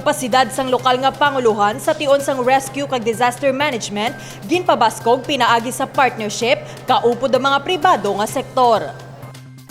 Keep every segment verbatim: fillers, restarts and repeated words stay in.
Kapasidad sang lokal nga pangulohan sa tion sang rescue kag disaster management ginpabaskog pinaagi sa partnership kaupod ang mga pribado nga sektor.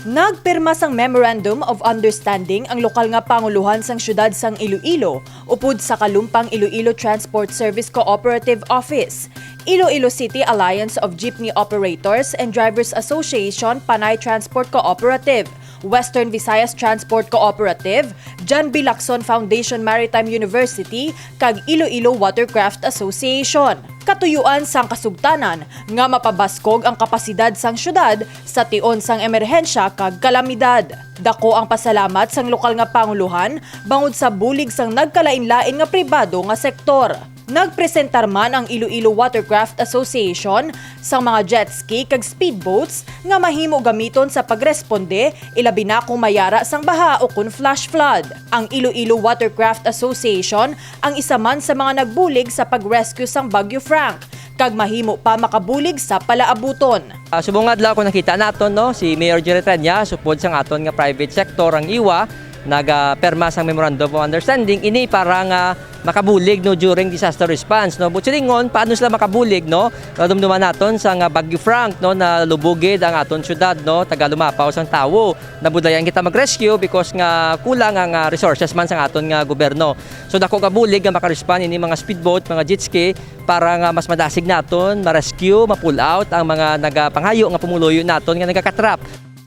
Nagpirma sang Memorandum of Understanding ang lokal nga pangulohan sang siyudad sang Iloilo upod sa Kalumpang Iloilo Transport Service Cooperative Office, Iloilo City Alliance of Jeepney Operators and Drivers Association Panay Transport Cooperative, Western Visayas Transport Cooperative, John B. Lacson Foundation Maritime University, kag Iloilo Watercraft Association. Katuyuan sang kasugtanan nga mapabaskog ang kapasidad sang siyudad sa tion sang emerhensya kag kalamidad. Dako ang pasalamat sang lokal nga pangulohan bangod sa bulig sang nagkalainlain nga pribado nga sektor. Nagpresentar man ang Iloilo Watercraft Association sang mga jet ski kag speedboats nga mahimo gamiton sa pagresponde, ilabi na kung may ara sang baha o kon flash flood. Ang Iloilo Watercraft Association ang isa man sa mga nagbulig sa pag-rescue sang Bagyo Frank, kag mahimo pa makabulig sa palaabuton. Ah, subong nga adlaw, kung nakita naton, no, si Mayor Jerry Treñas, upod sang aton nga private sector, ang iwa, nagaperma sang Memorandum of Understanding, ini para nga makabulig, no, during disaster response, no. But silingon, paano sila makabulig, no? Nadumduman naton sa nga Bagyo Frank, no, nalubog gid ang aton syudad, no, taga lumapaw sang tawo. Nabudlayan kita mag-rescue because nga kulang ang, ah, resources man sang aton nga gobyerno. So, dako ka bulig nga maka-respond ini mga speedboat, mga jet ski, para nga mas madasig naton ma-rescue, ma-pull out ang mga nagapanghayo nga pumuluyo naton nga nagakatrap.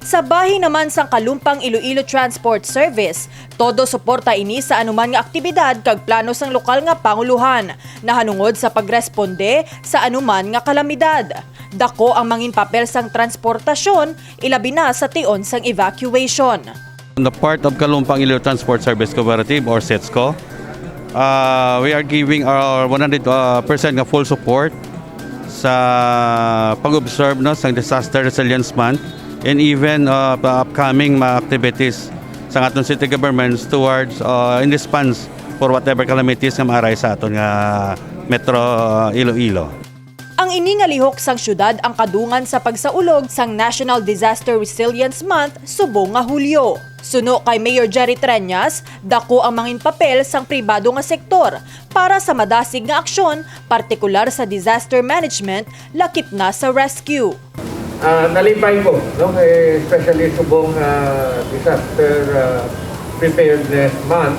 Sa bahin naman sang Kalumpang Iloilo Transport Service, todo suporta ini sa anuman nga aktibidad kag plano sang lokal nga pangulohan nahanungod sa pagresponde sa anuman nga kalamidad. Dako ang mangin papel sang transportasyon, ilabi na sa tion sang evacuation. On the part of Kalumpang Iloilo Transport Service Cooperative or CETSCO, uh, we are giving our one hundred, uh, percent nga full support sa pag-observe, no, sa Disaster Resilience Month and even, uh, pa upcoming mga activities sa aton city governments towards, uh, in response for whatever calamities nga maaray sa aton nga Metro, uh, Iloilo. Ang ini nga lihok sang syudad ang kadungan sa pagsaulog sang National Disaster Resilience Month subong nga Hulyo. Suno kay Mayor Jerry Treñas, dako ang mangin papel sang pribado nga sektor para sa madasig nga aksyon, partikular sa disaster management, lakip na sa rescue. Ah, nalipay ko, no, kay especially subong, ah, disaster, ah, preparedness month,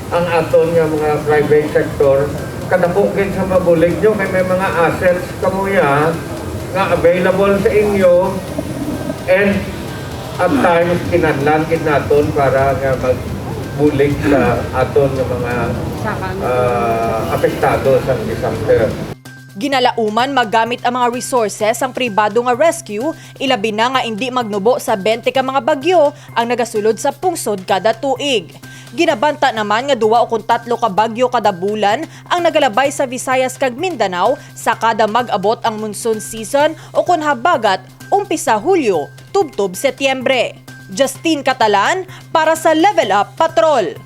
ang aton nga mga private sector, kadako gid sa mabulig nyo kay may mga assets kamo ya nga available sa inyo, and at times kinahanglan gid naton para nga magbulig sa aton nga mga, ah, apektado sa disaster. Ginalauman magamit ang mga resources sang pribado nga rescue, ilabi na nga indi magnubo sa twenty ka mga bagyo ang nagasulod sa pungsod kada tuig. Ginabanta naman nga duwa ukon tatlo ka bagyo kada bulan ang nagalabay sa Visayas kag Mindanao sa kada mag-abot ang monsoon season ukon habagat umpisa Hulyo tubtob Setyembre. Justine Catalan para sa Level Up Patrol.